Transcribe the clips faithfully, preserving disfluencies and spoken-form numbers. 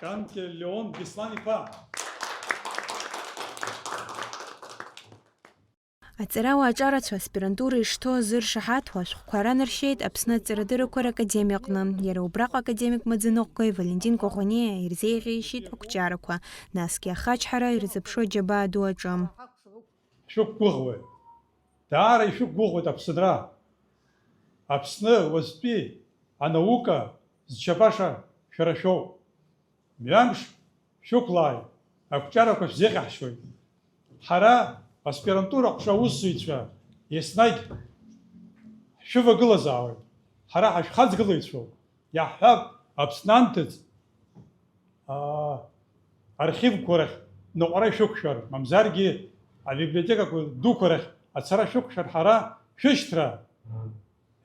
Канкель Леон Беслан-иԥа. Аҵарауаа аҿарацәа аспирантура ишҭоу зыршаҳаҭуа ашәҟәқәа ранаршьеит Аԥсны аҵарадыррақәа ракадемиаҟны. Иара убраҟа академик Маӡаныҟәгаҩ Валентин Коӷониа ирзеиӷьеишьеит ақәҿиарақәа, насгьы ахачҳара ирзыԥшу аџьабаа ду аҿы. Шәықәгәыӷуеит. Даара ишәықәгәыӷуеит Аԥсынра. Аԥсны уаҵәтәи анаука зчабаша шәара шәоуп. Мҩамш шәықәлааит, ақәҿиарақәа шәзеиӷьаҳшьоит. Ҳара аспирантура аҟәша аусзуҩцәа еснагь ҳшәывагылазаауеит. Ҳара ҳашәхаҵгылаҩцәоуп. Иаҳҳәап, Аԥсны анҭыҵ, аа, архивқәа рахь ныҟәара шәықәшәар, мамзаргьы абиблиотекақәа дуқәа рахь ацара шәықәшәар, ҳара шәышьҭра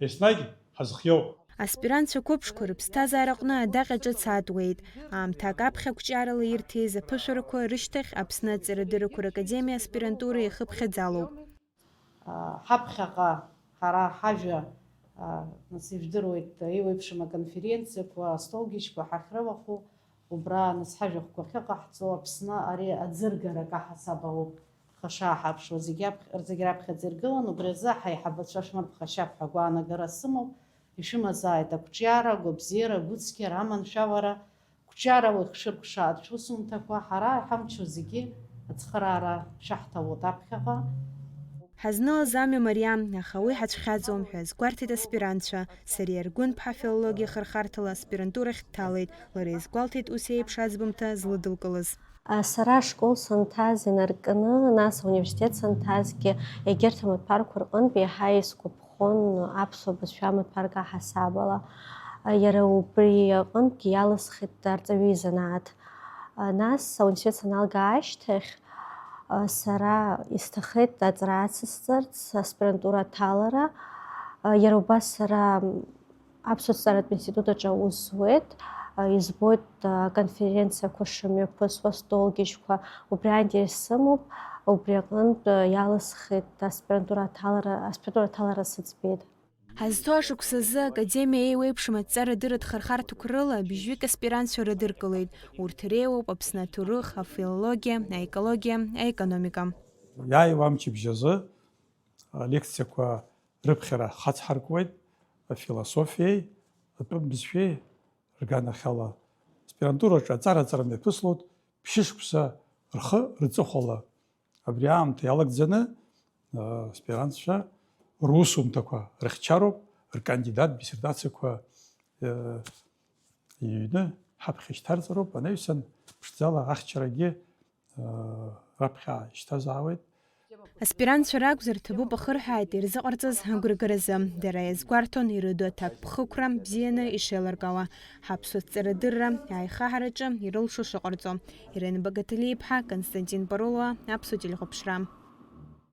еснагь ҳазхиоуп. Аспирантцәа қәыԥшқәа рыԥсҭазаараҟны адаҟьа ҿыц аатуеит. Аамҭак аԥхьа ақәҿиарала ирҭиз аԥышәарақәа рышьҭахь Аԥсны аҵарадыррақәа ракадемиа аспирантура иахыԥхьаӡалоуп. Ҳаԥхьаҟа ҳара ҳажәа, нас, ижәдыруеит, еиуеиԥшым аконференциақәа, астолгьежьқәа ҳахьрылахәу, убра, нас, ҳажәахәқәа ахьыҟаҳҵо Аԥсны ари аӡыргарак аҳасаб ауп. Ҳашааҳарԥшуа зегь аԥхь-, зегь раԥхьаӡа иргылан, убри азы ҳаиҳабацәа шәмырԥхашьап ҳәа агәаанагара сымоуп, ишәымазааит ақәҿиара, агәабзиара, агәыцқьара, аманшәалара, қәҿиарала ихшыркәшаат шәусумҭақәа, ҳара иҳамчу зегьы ацхыраара шәаҳҭалоит аԥхьаҟа. Ҳазнылаз амҩа мариам, аха уи ҳацәхьаҵуам ҳәа азгәарҭеит аспирантцәа. Сариа Аргәынԥҳа филологиа хырхарҭала аспирантурахь дҭалеит, лара изгәалҭеит ус еиԥш аӡбамҭа злыдылкылаз. Сара ашкол санҭаз инаркны, нас ауниверситет санҭазгьы, егьырҭ амаҭәарқәа рҟынтә еиҳа исгәаԥхон аԥсуа бызшәа амаҭәарк аҳасабала. Иара убри аҟынтәгьы иалысхит арҵаҩы изанааҭ. Нас ауниверситет саналга ашьҭахь, сара исҭахеит аҵара ацысҵарц, аспирантура аҭалара. Иара убас сара Аԥсуа ҭҵааратә институт аҿы аус зуеит, избоит аконференциақәа шымҩаԥысуа, астолгьежьқәа, убри аинтерес сымоуп, убри аҟынтә иалысхит аспирантура аҭалара, аспирантура аҭалара сыӡбеит. Ҳазҭоу ашықәсазы академиа еиуеиԥшым аҭҵаарадырратә хырхарҭақәа рыла быжьҩык аспирантцәа рыдыркылеит. Урҭ реиуоуп Аԥсны аҭоурых, афилологиа, аекологиа, аекономика. Иааиуа амчыбжь азы алекциақәа рыԥхьара хацҳаркуеит, афилософиеи атәым бызшәеи рганахьала. Аспирантураҿы аҵара-ҵара мҩаԥыслоит ԥшьышықәса рхы рҵыхәала. Абри аамҭа иалагӡаны, а, аспирантцәа русумҭақәа рыхьчароуп, ркандидат диссертациақәа, а, иҩны ҳаԥхьа ишьҭарҵароуп, анаҩсан ԥшӡала ахьчарагьы, а, раԥхьа ишьҭазаауеит. Аспирантцәа ракәзар, ҭабуп ахырҳәааит ирзыҟарҵаз агәрагаразы. Дара иазгәарҭон ирыду аҭакԥхықәра бзианы ишеилыркаауа, ҳаԥсуа ҭҵаарадырра аихаҳараҿы ирылшо шыҟарҵо. Ирина Багаҭалиа-иԥҳа, Константин Парулова, Аԥсуа телехәаԥшра.